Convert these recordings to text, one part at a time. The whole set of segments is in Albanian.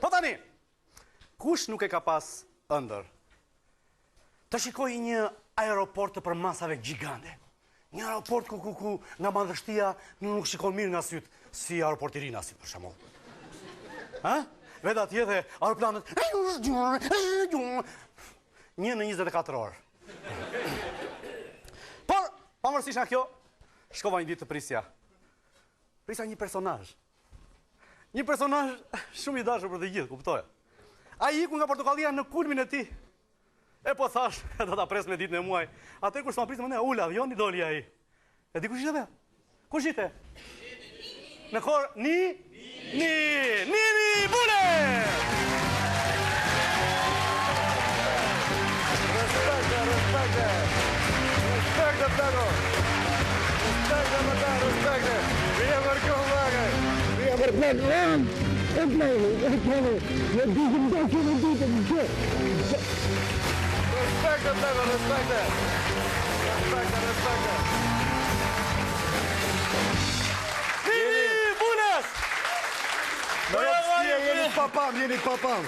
Po tani, kush nuk e ka pas ëndërr? Të shikojë një aeroport të përmasave gjigante. Një aeroport ku ku ku nga madhështia nuk shikon mirë nga sytë, si aeroporti i Rinasit për shembull. Ha? Vetë atje dhe aeroplanët një në 24 orë. Por, pavarësisht nga kjo, shkova një ditë të prisja. Prisja një personazh. Një personazh shumë i dashur për të gjithë, kuptoj. Ai iku nga Portokallia në kulmin e tij. E po thash, do ta pres me ditë me muaj. Atë kur s'ma priste më u ul avioni doli ai. E di kush ishte apo? Kush ishte? Në kor ni ni Nini Bule! Respekte, respekte. Respekte, plako. Respekte, më respekte. Vije për këmë, plako. Vije për plako. E plani, e plani, në ditën të që në ditën që. Respekte, plako, respekte. Respekte, respekte. Nini Bules! Në rëpësia jeni të papam, jeni të papam.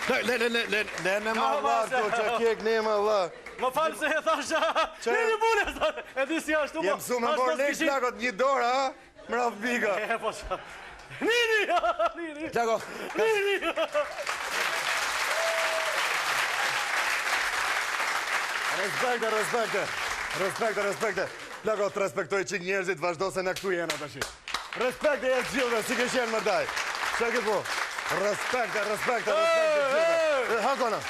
Le, le, le, le, le, le, ne më vlla, këto që kjek, ne më vlla. Më falë se e thashë, Nini Bules! E di si ashtu, po... Jem su me morë lek, plako, një dorë, ha? Mraf biga. E, po sa. Nini! Nini! Plako. Nini! Respekte, respekte. Respekte, respekte. Plako, të respektoj që njerëzit vazhdo se në këtu jena tashi. Respekte e gjithëve, si ke qenë më daj. Që ke po? Respekte, respekte, respekte gjithëve. Ha, kona.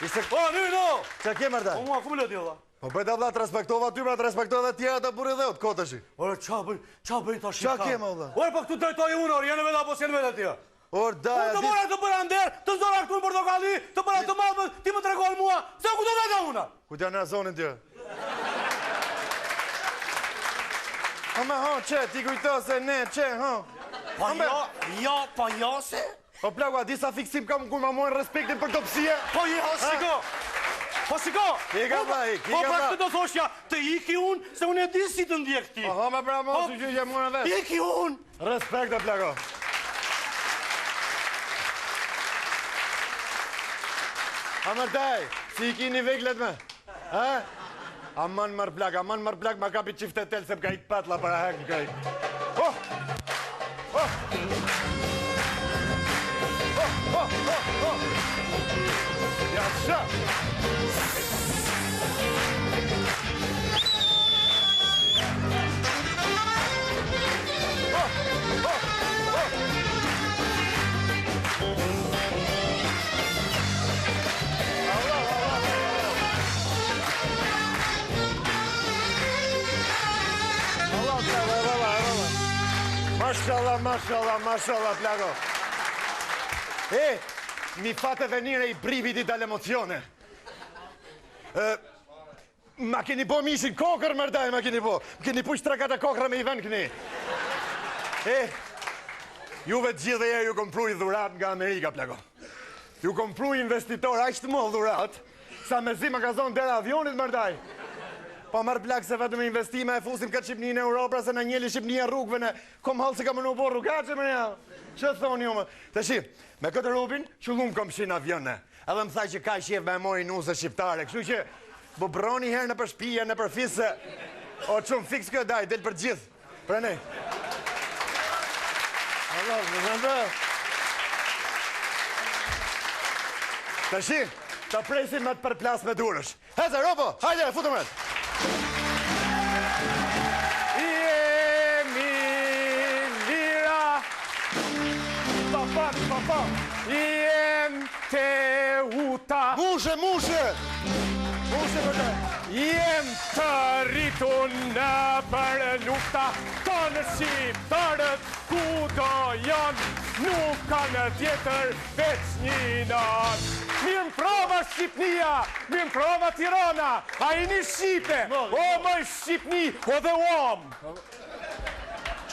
Ishte... O, Nino! Që ke më daj? Po mua, ku më lë ti, vlla? Po bëjta vlla, të respektova ty, pra të respektoj edhe tjera të burri dheut, kot tashi. Ore, qa bëj, qa bëj tash? Qa ke më vlla? Ore, po këtu drejtoj unë, ore, jene vetë apo s'jene vetë atje? Ore, da, Unë të mora të bëra nder, të nxora këtu në Portokalli, të bëra të madh, ti më tregon mua, se ku do vete unë? Ku t'janë razonin tjë? Po me ha, që, ti kujto se ne, që, ha? Po jo, jo, po jo se? Po plako, a di sa fiksim kam kur ma mohojnë respektin për dobësie? Po jo, shiko! Po shiko! Ika vlla, ik, Po ika pra vlla. këtë do thoshja, të iki unë, se unë e di si të ndjek ti. Po ha me pra mos, Po, që që mora vesh. Iki unë! Respekte, plako. A mër daj, si i kini veglet me? Ha? Aman mër plak, aman mër plak, ma kapi çiftetel se më ka ik patlla para hek më ka ik. Oh! Oh! Oh, oh, oh, oh! Ja, sha! Oh, oh, oh! Allah, Allah, Allah! Allah, plako, Allah, Allah. Mashallah, mashallah, mashallah, plako. E, mi fate venire i brividi dall'emozione. E, ma keni bo mishin kokër, mërdaj, ma keni bo. Më keni puq tre katër kokra me i vend këni. E, juve të gjithë e ju kom pru i dhurat nga Amerika, plako. Ju kom pru investitor, aq të madh dhurat, sa mezi më ka zonë dera avionit, mërdaj. Po merr plak se vetëm investime e fusim këtë Shqipni në Europë, pra se na njeli Shqipnia rrugëve në kom hallë se ka më në bo rrugaçe më ja. Që thoni ju më? Tashi, me këtë rubin, qëllum kom shi në avion ne. Edhe më tha që ka qef me mori nuse shqiptare, kështu që bo broni herë nëpër shpija, nëpër fis se o çun fiks kjo daj, del për gjithë. Prandaj. Allah, më zëndë. Tashi, ta presim me të përplas me durësh. Hece, ropo, hajde, futëm rëtë. Jemi lira Pa pa pa pa Jem Teuta Mushe, mushe! Mushe për të. Jem të rritun nëpër lufta Tonë shqiptarët kudo janë Nuk kanë tjetër veç një nanë Mirë mbrama Shqipnia, mirë mbrama Tirana A jeni Shqipe, o moj Shqipni, o dhe uam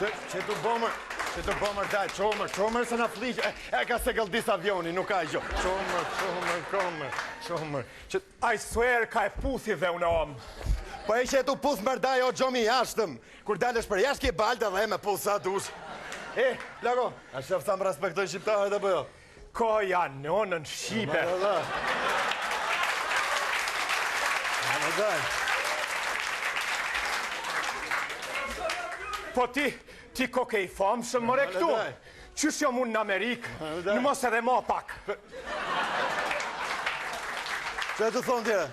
Që, që të bomër, që të bomër, daj, qomër, qomër se na fliq, e, e ka se gëldis avioni, nuk ka gjo. Qomër, qomër, qomër, qomër. Që, I swear ka e puthi dhe unë om po e që e tu puth mërdaj o gjomi jashtëm, kur dalësh për jashtë ke baltë dhe e me puth sa dush. E, plako, a shef sa më respektoj shqiptarët apo jo? Koja nonën shqipe. Po ti, ti koke i famshëm more këtu. Qysh jam unë në Amerikë, në mos edhe ma pak. Që e të thonë tjere?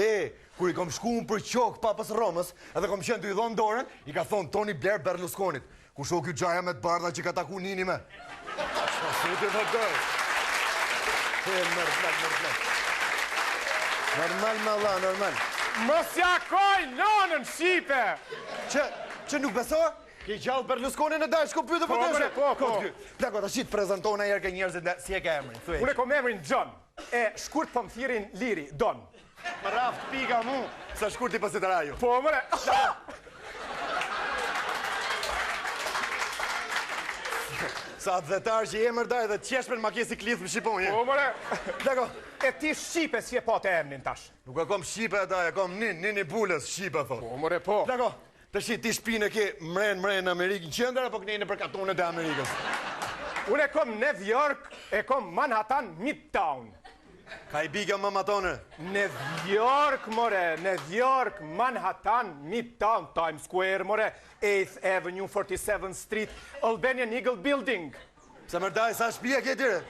E, kur i kom shku unë për qokë papës Romës, edhe kom qenë tu i dhonë dorën, i ka thonë Tony Blair Berlusconit. Kush o ky xhaja me të bardha që ka taku nini me? Qa suti dhe dërë? E, merë plak, merë plak. Normal, me Allah, normal. Mos ja koj nonën shqipe! Që, që nuk beso? Ke gjallë Berlusconi në dajë, shko pyte po po Po, po. Plako, tashi të prezanton e herë ke njerëzit, si e ke emrin, thuj. Unë e kom emrin John, e shkurt po më thirrin Liri, Don. Më raft pika mu, sa shkurti pas e të raju. Po, mëre! Sa atdhetar që je mër daj dhe qesh për makinë si klith më shqiponje. Po, mëre! Plako, E ti shqipe si e pate emnin tash? nuk e kom shqipe e daj, e kom nin, nini bulës, shqipe, thot. Po, mëre, po. Plako, tashi ti shpinë e ke mren, mren në Amerikë në qendër, apo kënej nëpër katunet e Amerikës? Unë e kom New York, e kom Manhattan, Midtown. Ka i bigja më matone? New York, more, New York, Manhattan, Midtown, Times Square, more, 8th Avenue, 47th Street, Albanian Eagle Building. Pse mër daj, sa shpia ke tire?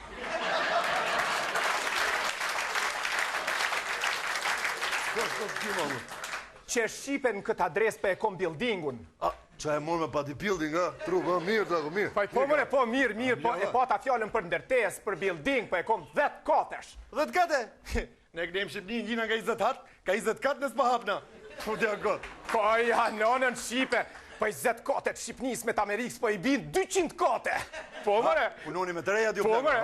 Që shqipe në këtë adresë pe e kom buildingun. A, që e morë me bodybuilding, a? Tru, po, mirë, plako, mirë. Po, more, po, mirë, mirë, po, e pata fjalën për ndërtesë, për building, po e kom 10 katesh. 10 kate? Ne këne në Shqipni gjina nga 20 hat, ka 20 kat nësë pa hapna. Po t'ja got. Ka ja nonën shqipe, po 20 kate të Shqipnis me të Amerikës, po i bin 200 kate. Po, more. Punoni me të reja, Po, more.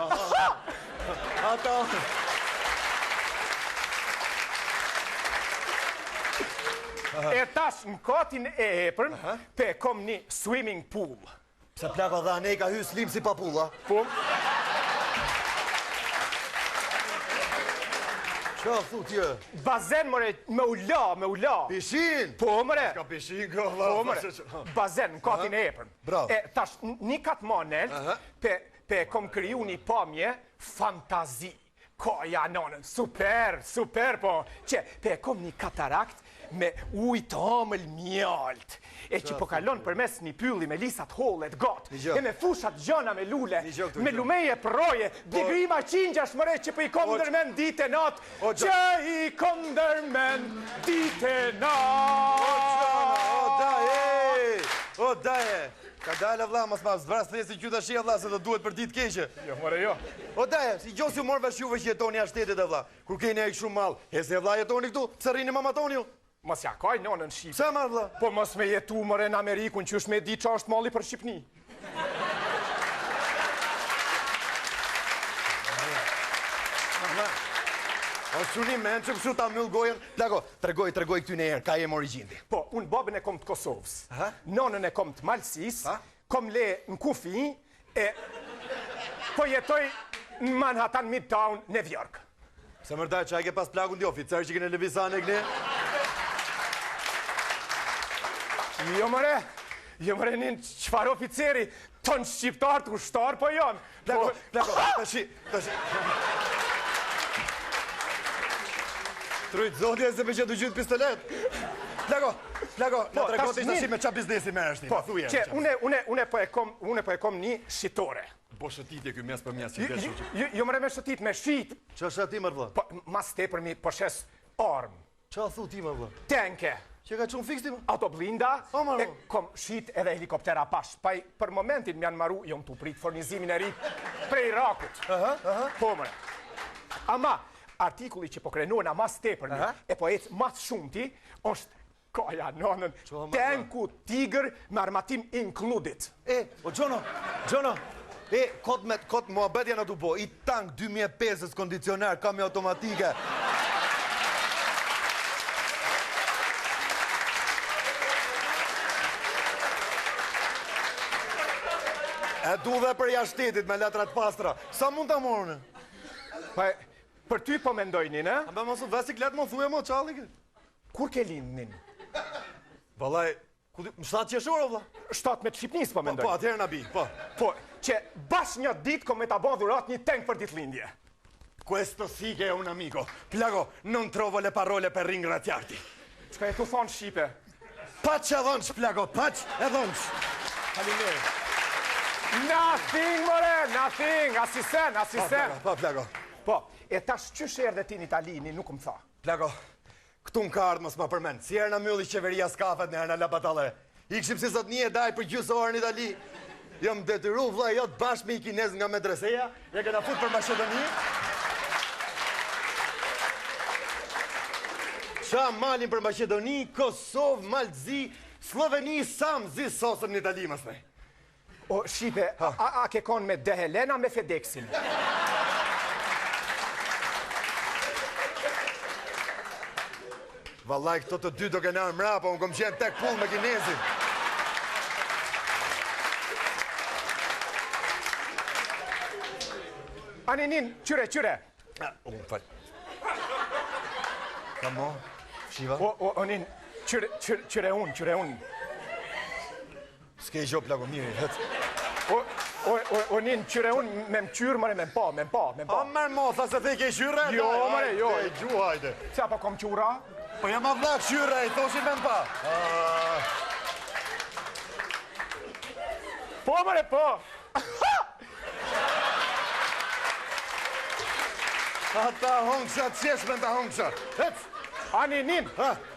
Ata. E tash në katin e epërm, pe kom një swimming pool. Pse plako dha ne ka hy slim si papulla. Po, Qa thu ti? bazen, more, me u la, me u la. Pishin! Po, more. Ka pishin kjo, vlla. Po, more. Bazen në katin e epërm. Bravo. E tash, një kat ma nelt, pe, pe kom kriju një pamje fantazi. Koja nonën, super, super, po, që pe kom një katarakt me ujë të ëmbël mjalt, e që po kalon përmes një pylli me lisat hollet gat, Një e me fushat gjona me lule, Një gjë këtu, me një gjë. lumeje proje, bligrima qingjash mëre që po i kom O, ndërmend ditë e natë, O, gjo- që i kom ndërmend ditë e natë. O daje! O daje! Ka dalë vlla, mos ma zvras thesi qyta shi vlla se do duhet për ditë keqe. Jo, more, jo. O daje, si gjo si u morë vesh juve që jetoni jashtë shtetit e vlla. Kur keni ai shumë mall, hese vlla jetoni këtu, pse rrini mama toni ju? Mos ja kaj nonën shqipe. Pse marr vlla? Po mos me jetu more në Amerikun, qysh me di qa është malli për Shqipni. O çuni mençëm kështu ta mbyll gojën. Plako, tregoj, tregoj këty në herë, ka jem origjindi. Po, unë babën e kom të Kosovës, Aha. nonën e kom të Malsis, Ha? kom le në kufi, e po jetoj në Manhattan Midtown, New York. Se mër daj, që e ke pas plakun ti oficer që kene lëvizane këne? Jo more, jo more një qëfar oficeri, tonë shqiptar të ushtar po janë. Plako, Po, plako, tashi, tashi. Trujt zoti e se me që të gjytë pistolet. Plako, plako, Po, na trego tash ti tashi një- me qa biznesi merresh ti, po, na thuje. që une, une, une po e kom, une po e kom një shitore. Po shëtitje ky mes për mes që Jo, del jo, kështu. jo, jo more me shëtit, me shit, Qa është aty mër vlla? po, mas tepër mi po shes armë, Qa thu ti mër vlla? tenke, Që ka qenë fiks ti më? autoblinda, O, mërë, e kom shit edhe helikoptera pash. Paj, për momentin më janë maru, jom të prit furnizimin e ri prej Irakut. Po, mërë. Ama, artikulli që po krenohen mas tepër mi, e po ecë mas shumti, është kaja nonën, mërë, tenku tigër me armatim included. E, o Gjono, Gjono, e, kot me, kot muhabet janë aty bo, i tank 2005 kondicioner, kamio automatike. E du dhe për jashtë shtetit me letra të pastra. Sa mund ta morën? Pa, për ty po mendojnin, e? A mos u vë siklet më thuje mo çalli kë. Kur ke lindnin? Vallaj, ku di, më 7 qershor o vlla. 7 me të Shqipnis po Po, mendoj. po, atëherë na bi, po. Po, Që bash një ditë kom me ta bo dhuratë një tank për ditëlindje. Questo sì che è un amico. Plako, non trovo le parole per ringraziarti. Çka je tu thonë Shqipe? Paç e dhënç, plako, paç e dhënç. Faleminderit. Nothing, more, nothing, asisen, asisen. Po, plako. Po, e tash qysh erdhe ti në Itali, një nuk më tha. Plako, këtu më ka ardhë mos ma përmend. Si herë na mylli qeveria skafet, në herë na la batalle. Ikshim si zotni e daj për gjysë orë në Itali. Jam detyru vlla jot bashkë me i kinez nga medreseja, e kena fut për Maqedoni. Ça malin për Maqedoni, Kosovë, Mal të Zi, Slloveni, sa mezi sosëm në Itali masnej. O, Shqipe, a, a ke konë me DHL-n a me FedExin? Vallaj, këto të dy do kena mrapa, unë kom qenë tek pull me kinezin. Ani nin, qyre, qyre. Unë fal. Ka mo, shiva? O, o, o nin, qyre, qyre, qyre unë, qyre unë. S'ke gjo plako mirë, het. O, o, o, o nin, qyre unë, me më qyrë, more, me më pa, me më pa, me më pa. A merr mo, tha se the ke qyre? Jo, more, jo. E gju, hajde. Pse apo kom qyra? Po jam a vlla qyre, i thoshin me më pa. Po, more, po. Ata hongësha, qeshmen ta hongësha. Hec! Ani nin,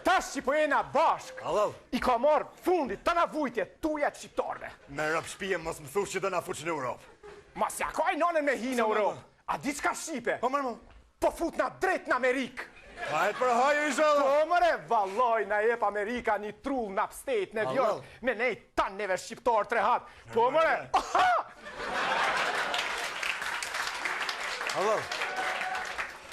tash që po jena bashk, Hallall. i ka marrë fundi tana vujtjet tuja të shqiptarëve. Me rob shpije mos më thush që do na futsh në Europë. Ma s'ja kaj nonën me hi në Europë. A di çka Shqipe? Po mërë mo. Po fut na drejt në Amerikë. Hajt për hajë ishalla. Po mëre, vallaj na jep Amerika një trull në upstate, New York, me nej tanë neve shqiptarë të rehat. Po mëre, aha! Hallall.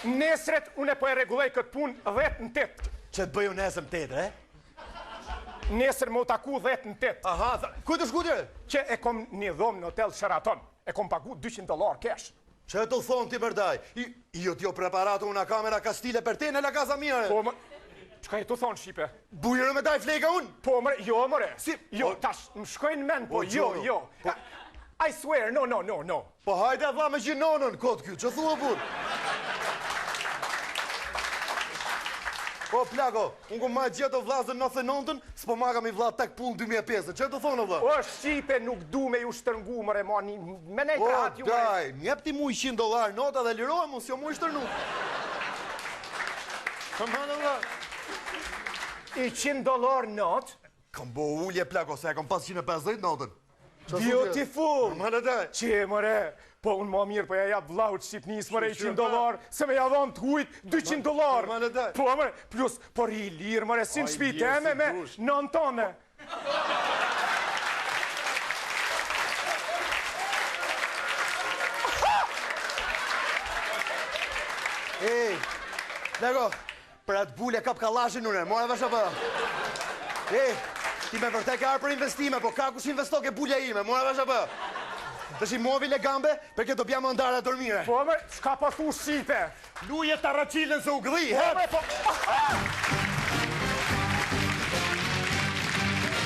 Nesret unë po e rregulloj këtë punë 10 në 8. Që të bëj unë nesër në 8, e? Nesër me u taku 10 në 8. Aha, tha, ku të shku tjere? Që e kom një dhomë në hotel Sheraton. E kom pagu 200 dollar cash. Që të thonë ti bërdaj? Io ti ho preparato una camera castile per te nella casa mia. Po më... Çka je tu thonë Shqipe? Bujërë me daj fleka unë? Po mëre, jo mëre. Si? Jo, Po- tash më shkojnë men, po Po, jo, gjuro. jo. Po- I swear, no, no, no, no. Po hajde vlla me gjinonën, kot ky, që thua burr? Po plako, unë kom majtë gjithë o vllazën 99-ën, s'po ma kam i vlla tek punë 2005-ën. Që të thonë o vlla? O Shqipe nuk du me ju shtërngu mëre ma një, me nej Po, rahat ju mëre. daj, më jep ti mu 100 dollar nota dhe lirohem, unë s'jo mu i shtërnu. Kam hënë vlla. I 100 dollar not, Kam bo ulje plako, se e kam pas 150 notën. Beautiful! Normale daj. Qe mëre, po unë ma mirë, po ja jap vllaut Shqipnis mëre 100 dollar, se me ja dhonë të hujt 200 dollar. Normale daj. Po mëre, plus, po rri i lirë mëre, si në Ai, shpi lirë teme si me dush. nënë tone. Ej, plako, për atë bule kap kallashin une, mora vesh apo? Ej, ti me vërtet ke ardhur për investime, po ka kush investo ke bulja ime, mora vesh apo? Tash i muovi le gambe, perché dobbiamo andare a dormire. Po mëre, çka po thu Shqipe? Luje tarraçilën se u gdhi, Po he? mëre, po...